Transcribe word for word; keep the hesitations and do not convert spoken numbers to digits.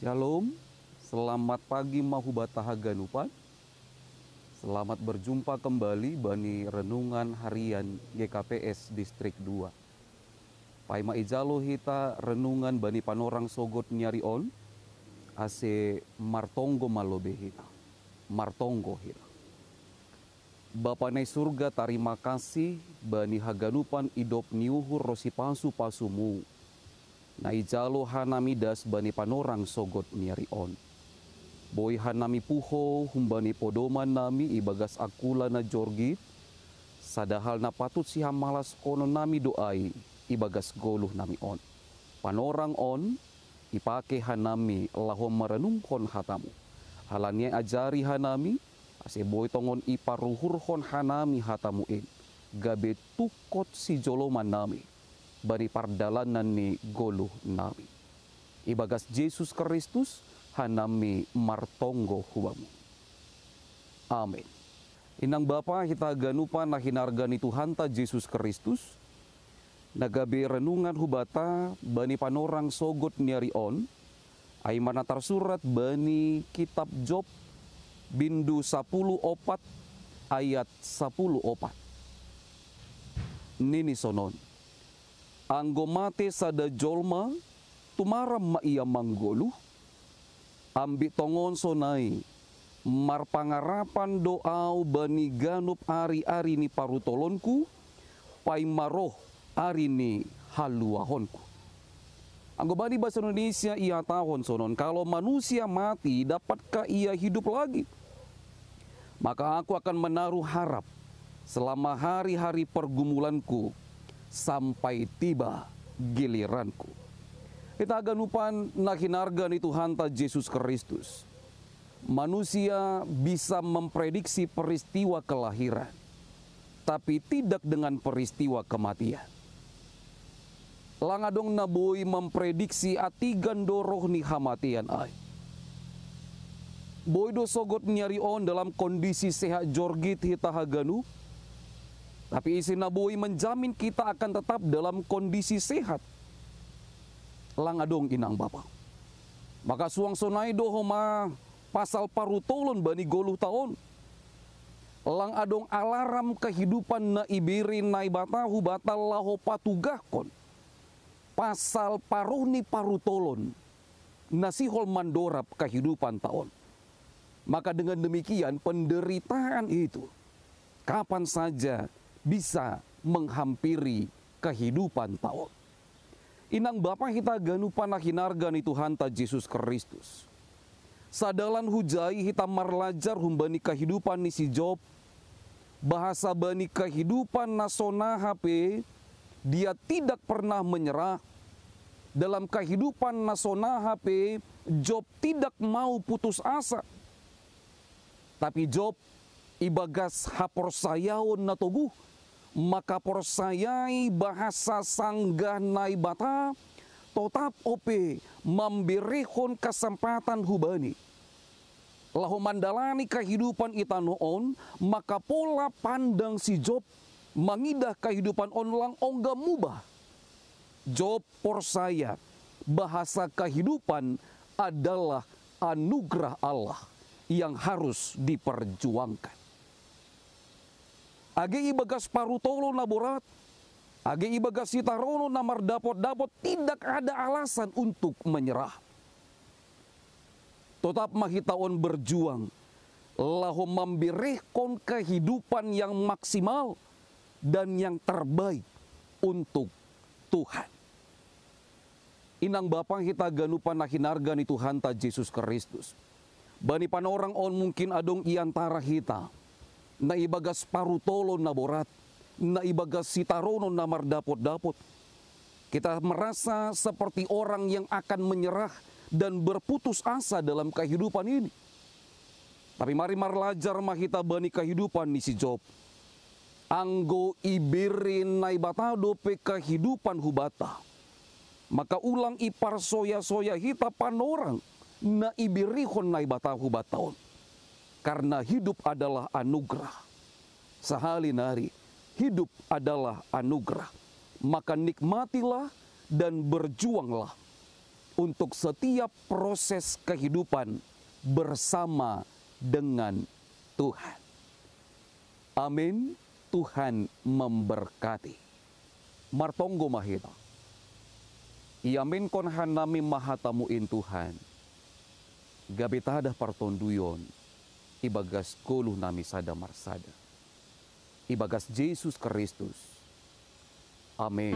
Shalom, selamat pagi ma hubata haganupan. Selamat berjumpa kembali bani renungan harian G K P S Distrik dua. Paima ijalo hita renungan bani panorang sogot ni ari on, ase martonggo ma lobei hita. Martonggo hita. Bapa na i surga, tarima kasih bani haganupan idop ni uhur ro sipasu-pasumu na ijalo hanami das bani panorang sogot ni ari on. Boi hanami puho humbani podoman nami ibagas angkula na jorgit, sadahal na patut sihamalaskonon nami do ai ibagas goluh nami on. Panorang on ipake hanami laho maranungkon hatamu. Halani ai ajari hanami, ase boi tongon iparuhurhon hanami hatamu in, gabe tungkot sijoloman nami bani pardalanan ni goluh nami. Ibagas Jesus Kristus hanami martonggo hubamu. Amin. Inang bapa hita ganupan na hinarga ni Tuhanta Jesus Kristus, na gabe renungan hubata bani panorang sogot ni ari on, ai ma na tarsurat bani kitab Job, bindu sapuluh opat, ayat sapuluh opat. Nini sonon: Anggo mate sada jolma, tumaram ma ia manggoluh? Ambit tongon sonai, marpangarapan do au bani ganup ari-ari ni parutolonku, paima roh ari ni haluahonku. Anggo bani bahasa Indonesia ihatahon sonon: kalau manusia mati, dapatkah ia hidup lagi? Maka aku akan menaruh harap selama hari-hari pergumulanku sampai tiba giliranku. Hita haganupan na hinarga ni Tuhanta Jesus Kristus, manusia bisa memprediksi peristiwa kelahiran, tapi tidak dengan peristiwa kematian. Lang adong na boi memprediksi antigan do roh ni hamatean ai. Boi do sogot ni ari on dalam kondisi sehat jorgit hita haganup, tapi ise na boi menjamin kita akan tetap dalam kondisi sehat? Lang adong, inang bapa. Maka suang sonai do homa pasal parutolon bani goluhta on. Lang adong alaram kehidupan na ibere Naibata hubata laho patugahkon pasal paroh ni parutolon na sihol mandorab kehidupanta on. Maka dengan demikian, penderitaan itu kapan saja bisa menghampiri kehidupanta on. Inang bapa hita ganupan na hinarga ni Tuhanta Jesus Kristus, sadalan hujai hita marlajar humbani kehidupan ni si Job, bahasa bani kehidupan na sonaha pe dia tidak pernah menyerah. Dalam kehidupan na sonaha pe, Job tidak mau putus asa. Tapi Job ibagas haporsayaon na toguh, maka porsayai bahasa sanggah Naibata totap ope mamberehon kesempatan hubani laho mandalani kehidupan i tanoh on, maka pola pandang si Job mangidah kehidupan on lang ongga mubah. Job porsaya bahasa kehidupan adalah anugerah Allah yang harus diperjuangkan. Age ibagas parutolon na borat, age ibagas sitaronon na mardapot-dapot, tidak ada alasan untuk menyerah. Totap ma hita on berjuang laho mamberehkon kehidupan yang maksimal dan yang terbaik untuk Tuhan. Inang bapa hita ganupan na hinarga ni Tuhanta Jesus Kristus, bani panorang on mungkin adong i antara hita na ibagas parutolon na borat, na ibagas sitaronon na mardapot-dapot. Kita merasa seperti orang yang akan menyerah dan berputus asa dalam kehidupan ini. Tapi mari marlajar ma hita bani kehidupan ni si Job. Anggo ibere Naibata dope kehidupan hubata, maka ulang iparsoya-soya hita panorang na iberehon Naibata hubata on. Karena hidup adalah anugerah. Sahali nari, hidup adalah anugerah. Maka nikmatilah dan berjuanglah. untuk setiap proses kehidupan bersama dengan Tuhan. Amin. Tuhan memberkati. Martonggo ma hita. Iaminkonkon hanami ma hatamu in Tuhan, gabe tada partonduyon ibagas goluh nami sada marsada. Ibagas Jesus Kristus. Amin.